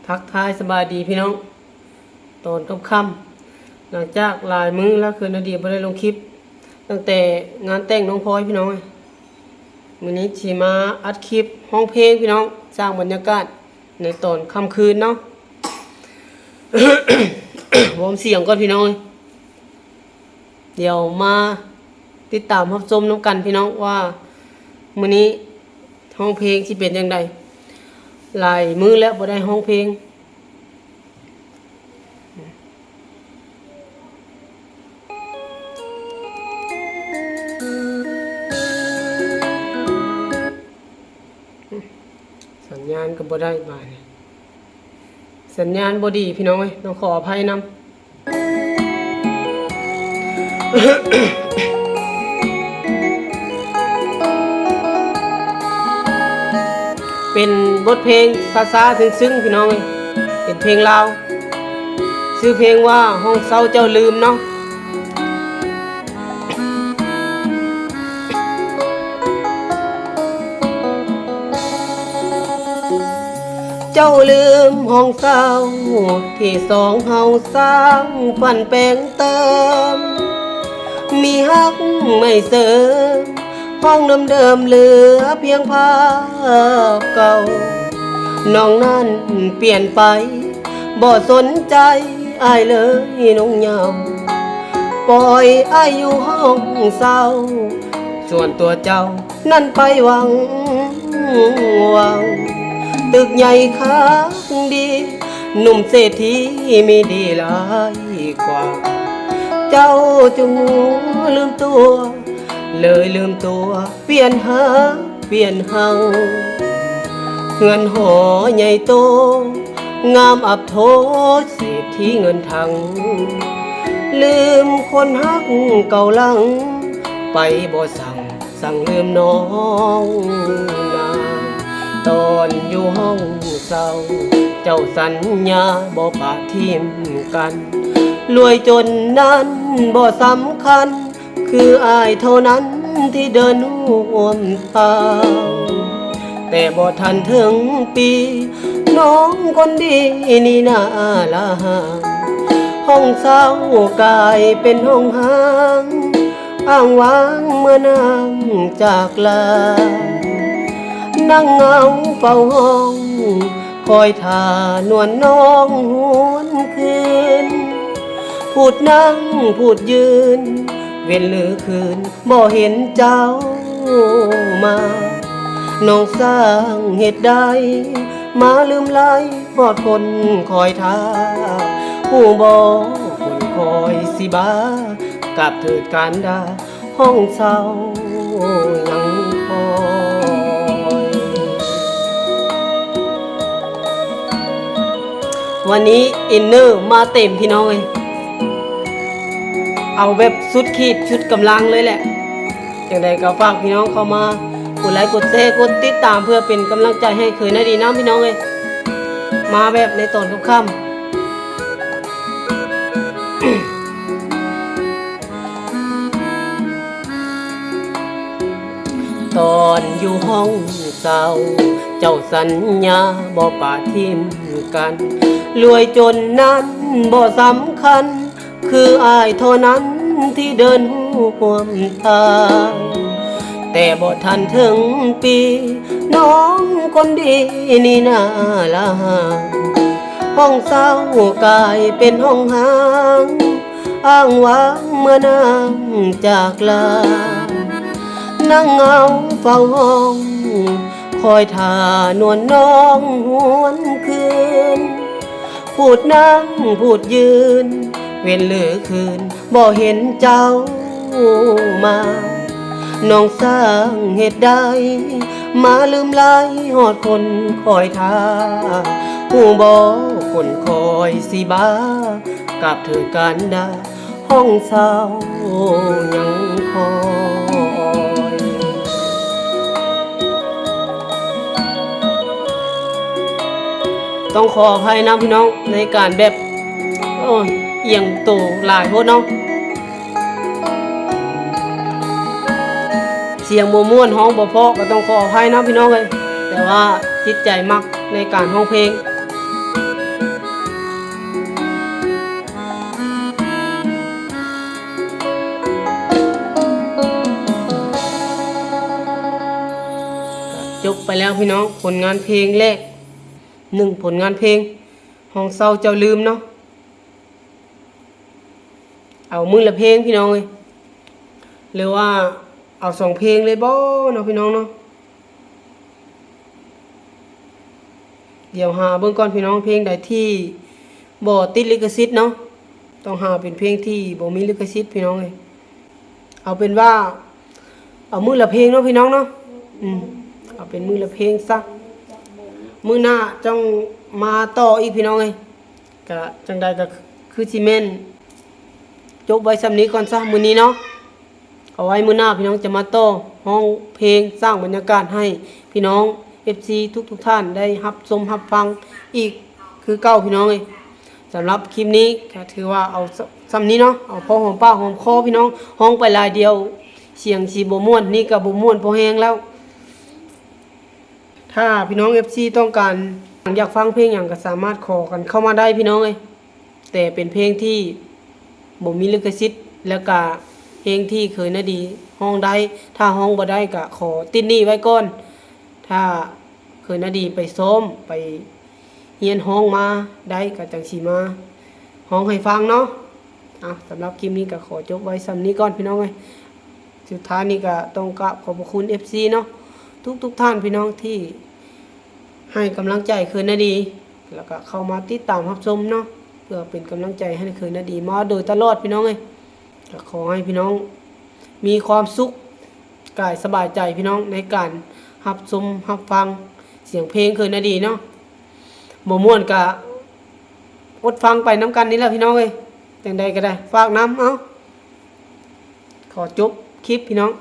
ທັກທາຍສະບາຍດີພີ່ນ້ອງ ຕອນຄ່ຳໆ ຫຼັງຈາກຫຼາຍມື້ແລ້ວ ຄືນາດີບໍ່ໄດ້ລົງຄລິບ ຕັ້ງແຕ່ງານແຕ່ງນ້ອງພອຍພີ່ນ້ອງເອີຍ. ມື້ນີ້ຊິມາອັດຄລິບຮ້ອງເພງພີ່ນ້ອງ ສ້າງບັນຍາກາດໃນຕອນຄ່ຳຄືນເນາະ. ວອມສຽງກ່ອນພີ່ນ້ອງເອີຍ. ດຽວມາຕິດຕາມຮັບຊົມນຳກັນພີ່ນ້ອງ ວ່າມື້ນີ້ຮ້ອງເພງຊິເປັນຈັ່ງໃດ. ຫຼາຍມື້ແລ້ວບໍ່ໄດ້ຮ້ອງເພງ. ສັນຍານກໍບໍ່ໄດ້ບາດນີ້ ສັນຍານບໍ່ດີພີ່ນ້ອງເອີຍ ຕ້ອງຂໍອະໄພນຳ. ເປັນບົດເພງຊ້າໆ ຊຶ້ງໆ ພີ່ນ້ອງເອີຍ ເປັນເພງລາວ ຊື່ເພງວ່າ ຫ້ອງເຊົ່າເຈົ້າລືມເນາະ. ເຈົ້າລືມຫ້ອງເຊົ່າ ທີ່ສອງເຮົາສ້າງຝັນແປງເຕີມ ມີຮັກໃໝ່ເສີມ ຫ້ອງເດີມໆ ເຫຼືອພຽງພາບເກົ່າ ນອກນັ້ນປ່ຽນໄປ ບໍ່ສົນໃຈອ້າຍເລີຍນ້ອງເຍົາ ປ່ອຍອ້າຍຢູ່ຫ້ອງເຊົ່າ ສ່ວນຕົວເຈົ້ານັ້ນໄປຫວັງຫວັງ ຕຶກໃຫຍ່ຄັກດີ ໜຸ່ມເສດຖີມີດີຫຼາຍກວ່າ ເຈົ້າຈຶ່ງລືມຕົວ ເລີຍລືມຕົວ ປ່ຽນຫາກປ່ຽນເຮົາ ເຮືອນຫໍໃຫຍ່ໂຕ ງາມອັບໂທ ເສດຖີເງິນຖັງ ລືມຄົນຮັກເກົ່າຫຼັງ ໄປບໍ່ສັ່ງ ສັ່ງລືມນ້ອງນາ ຕອນຢູ່ຫ້ອງເຊົ່າ ເຈົ້າສັນຍາບໍ່ປະຖິ້ມກັນ ລວຍຈົນນັ້ນບໍ່ສຳຄັນ ຄືອ້າຍເທົ່ານັ້ນທີ່ເດີນຮ່ວມທາງ ແຕ່ບໍ່ທັນເຖິງປີ ນ້ອງຄົນດີນີ້ໜ້າລາຫ່າງ ຫ້ອງເຊົ່າກາຍເປັນຫ້ອງຮ້າງ ອ້າງວ້າງເມື່ອນາງຈາກລາ ນັ່ງເງົາເຝົ້າຫ້ອງ ຄອຍຖ້ານວນນ້ອງຫວນຄືນ ພູດນັ່ງພູດຢືນ ເວັນຫຼືຄືນ ບໍ່ເຫັນເຈົ້າມາ ນ້ອງຊ່າງເຮັດໃດ ມາລືມໄລຮອດຄົນຄອຍຖ້າ ຮູ້ບໍ່ຄົນຄອຍຊິບ້າ ກາບເທີດການດາ ຫ້ອງເຊົ່າຍັງຄອຍ. ວັນນີ້ອິນເນີມາເຕັມພີ່ນ້ອງເອີຍ ເອົາແບບສຸດຂີດສຸດກຳລັງເລີຍແຫຼະ. ຈັ່ງໃດກໍຝາກພີ່ນ້ອງເຂົ້າມາກົດໄລກົດແຊກົດຕິດຕາມ ເພື່ອເປັນກຳລັງໃຈໃຫ້ເຄີຍນາດີນຳພີ່ນ້ອງເອີຍ. ມາແບບໃນຕອນຄ່ຳໆ ຕອນຢູ່ຫ້ອງເຊົ່າ ເຈົ້າສັນຍາບໍ່ປະຖິ້ມກັນ ລວຍຈົນນັ້ນບໍ່ສຳຄັນ ຄືອ້າຍເທົ່ານັ້ນທີ່ເດີນຮ່ວມທາງ ແຕ່ບໍ່ທັນເຖິງປີ ນ້ອງຄົນດີນີ້ໜ້າລາຫ່າງ ຫ້ອງເຊົ່າກາຍເປັນຫ້ອງຮ້າງ ອ້າງວ້າງເມື່ອນາງຈາກລາ ນັ່ງເງົາເຝົ້າຫ້ອງ ຄອຍຖ້ານວນນ້ອງຫວນຄືນ ພູດນັ່ງພູດຢືນ ເວັນຫຼືຄືນ ບໍ່ເຫັນເຈົ້າມາ ນ້ອງຊ່າງເຮັດໃດ ມາລືມໄລຮອດຄົນຄອຍຖ້າ ຮູ້ບໍ່ຄົນຄອຍຊິບ້າ ກາບເທີດການດາ ຫ້ອງເຊົ່າຍັງຄອຍ. ຕ້ອງຂໍອະໄພນຳພີ່ນ້ອງ ໃນການແບບ ໂອ້ຍ ອຽງໂຕຫຼາຍໂພດເນາະ ສຽງບໍ່ມ່ວນ ຮ້ອງບໍ່ເພາະ ກໍຕ້ອງຂໍອະໄພນຳພີ່ນ້ອງເອີຍ ແຕ່ວ່າຈິດໃຈມັກໃນການຮ້ອງເພງ. ໄປແລ້ວພີ່ນ້ອງ ຜົນງານເພງແລກ ໜຶ່ງຜົນງານເພງ ຫ້ອງເຊົ່າເຈົ້າລືມເນາະ. ເອົາມື້ລະເພງພີ່ນ້ອງເອີຍ ຫຼືວ່າເອົາສອງເພງເລີຍບໍ່ເນາະພີ່ນ້ອງເນາະ. ດຽວຫາເບິ່ງກ່ອນພີ່ນ້ອງ ເພງໃດທີ່ບໍ່ຕິດລິຂະສິດເນາະ ຕ້ອງຫາເປັນເພງທີ່ບໍ່ມີລິຂະສິດພີ່ນ້ອງເອີຍ. ເອົາເປັນວ່າ ເອົາມື້ລະເພງເນາະພີ່ນ້ອງເນາະ ອືມ ເອົາເປັນມື້ລະເພງຊະ ມື້ໜ້າຈັ່ງມາຕໍ່ອີກພີ່ນ້ອງເອີຍ. ກະຈັ່ງໃດກະຄືຊິແມ່ນຈົບໄວ້ຊ່ຳນີ້ກ່ອນຊະມື້ນີ້ເນາະ. ເອົາໄວ້ມື້ໜ້າພີ່ນ້ອງຈະມາຕໍ່ຮ້ອງເພງ ສ້າງບັນຍາກາດໃຫ້ພີ່ນ້ອງເອັຟຊີທຸກໆທ່ານໄດ້ຮັບຊົມຮັບຟັງອີກຄືເກົ່າພີ່ນ້ອງເອີຍ. ສຳລັບຄລິບນີ້ກະຖືວ່າເອົາຊ່ຳນີ້ເນາະ ເອົາພໍຫອມປາກຫອມຄໍພີ່ນ້ອງ ຮ້ອງໄປຫຼາຍດຽວສຽງຊິບໍ່ມ່ວນ ນີ້ກະບໍ່ມ່ວນພໍແຮງແລ້ວ. ຖ້າພີ່ນ້ອງເອັຟຊີຕ້ອງການຢາກຟັງເພງຫຍັງກະສາມາດຂໍກັນເຂົ້າມາໄດ້ພີ່ນ້ອງເອີຍ ແຕ່ເປັນເພງທີ່ບໍ່ມີລິຂະສິດ ແລ້ວກະເພງທີ່ເຄີຍນາດີຮ້ອງໄດ້ ຖ້າຮ້ອງບໍ່ໄດ້ກະຂໍຕິດໜີ້ໄວ້ກ່ອນ ຖ້າເຄີຍນາດີໄປຊ້ອມໄປຮຽນຮ້ອງມາໄດ້ກະຈັ່ງຊິມາຮ້ອງໃຫ້ຟັງເນາະ. ເອົາ ສຳລັບຄລິບນີ້ກະຂໍຈົບໄວ້ຊ່ຳນີ້ກ່ອນພີ່ນ້ອງເອີຍ. ສຸດທ້າຍນີ້ກະຕ້ອງກາບຂອບພະຄຸນເອັຟຊີເນາະ ທຸກໆທ່ານພີ່ນ້ອງທີ່ໃຫ້ກຳລັງໃຈເຄີຍນາດີ ແລ້ວກະເຂົ້າມາຕິດຕາມຮັບຊົມເນາະ ເພື່ອເປັນກຳລັງໃຈໃຫ້ເຄີຍນາດີມາໂດຍຕະຫຼອດພີ່ນ້ອງເອີຍ. ກະຂໍໃຫ້ພີ່ນ້ອງມີຄວາມສຸກກາຍສະບາຍໃຈພີ່ນ້ອງ ໃນການຮັບຊົມຮັບຟັງສຽງເພງເຄີຍນາດີເນາະ. ບໍ່ມ່ວນກະອົດຟັງໄປນຳກັນນີ້ແຫຼະພີ່ນ້ອງເອີຍ. ຈັ່ງໃດກະໄດ້ຝາກນຳ ເອົາ ຂໍຈົບຄລິບພີ່ນ້ອງ.